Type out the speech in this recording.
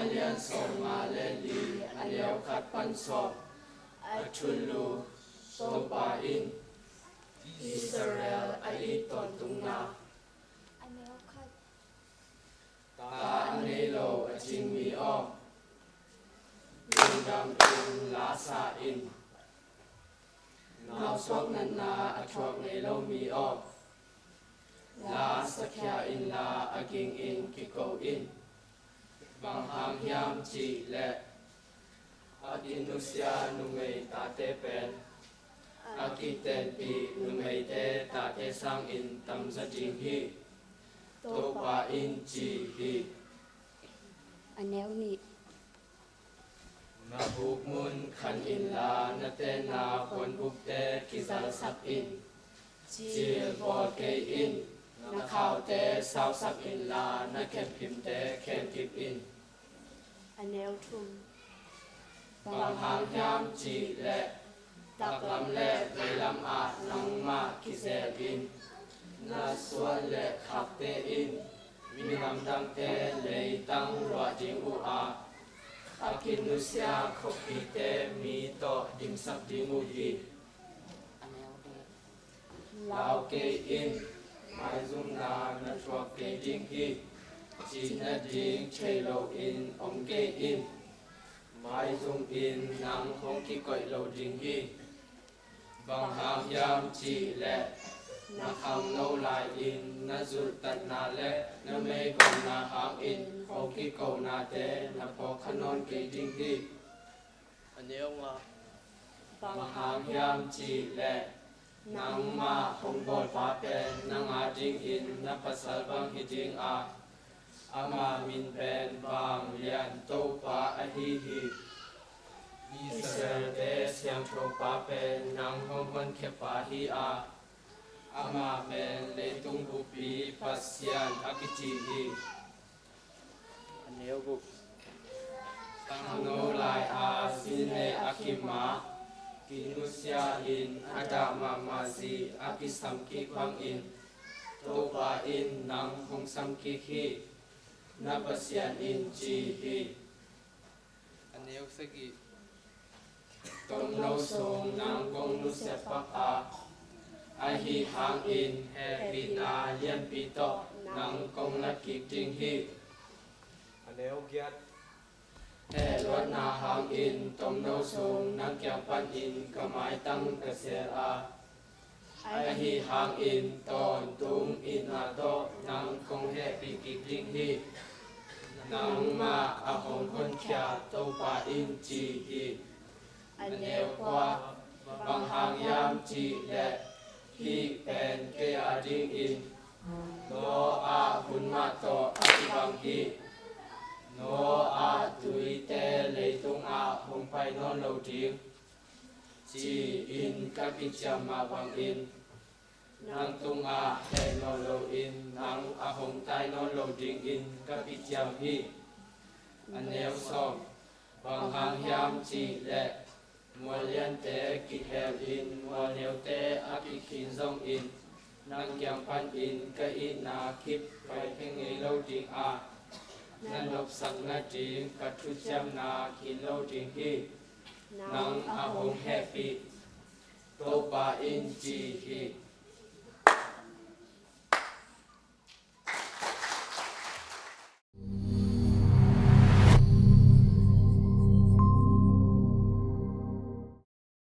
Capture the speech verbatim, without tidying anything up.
Lian sawmnga le li, a neu khat pan sawm. A thulu, Topa in Israel a it tawntungna. A neu khat. Ta a nei lo a cing mi aw, lungdam in la sa in. Nausuak natna a thuak ngei lo mi aw, la sakhia inla a ging in kiko in. Bang hang hiam cih leh a kinusia numei tate pen a kitenpih numeite tate sangin tamzaw ding hi, Topa in ci hi. A neu nih. Na buk mun khan inla na tenna puanbukte kizalsak in. Cil bawl kei in. Na khaute sausak inla na khenphimte khenkip in. A neu thum. Bang hang hiam cih leh taklam le veilam ah nangmah kizel in. Na suan le khakte in minam dangte leitang luah ding uh a, a kinusia khuapite mi tawh dimsak ding uh hi. Lau kei in, maizumna na thuak kei ding hi. Cihna ding thei loin om kei in. Maizum in nang hong kikoih lo ding hi. Bang hang hiam cih leh na khangno lai-in na zulhtatna le na meigawmna hangin hong kikonate na phawkkha nawn kei ding hi. A neu nga. Bang hang hiam cih leh nangmah hong bawlpa pen nang adingin na pasal bang hi ding a, ama min pen Vanglian Topa ahi hi. Israelte siangthopa pen nang hong honkhiapa hi a, ama pen leitung bupi Pasian a kici hi. A neu guk. Khangno lai-a zinle a kim a, kinusia in a dah mahmah zi a kisam kik bangin Topa in nang hong sam kik hi. Na Pasian in ci hi. A neu sagih. Tomno sung nang kong nusia pak a, ahi hangin hehpihna lianpi tawh nang kong la kik ding hi. A neu giat. Heh luatna hangin tomno sung nang kiang panin ka maitang ka sel a, ahi hangin tawntung itna tawh nang kong hehpih kik ding hi. Nangmah a hong honkhia Topa in ci hi. A neu kua. Bang hang hiam cih leh hih pen kei adingin Noah hun mah tawh a kibang hi. Noah tuite leitungah hong pai nawn lo ding, ci-in ka kiciam mah bangin nang tungah heh nawn loin nang a hong tai nawn lo dingin ka kiciam hi. A neu sawm. Bang hang hiam cih leh mualliante kihelin mualneute a kikhin zongin nang kiang panin ka itna kip pai khe ngei lo ding a, na nopsak nading ka thuciamna khin lo ding hi. Nang a hong hehpih Topa in ci hi.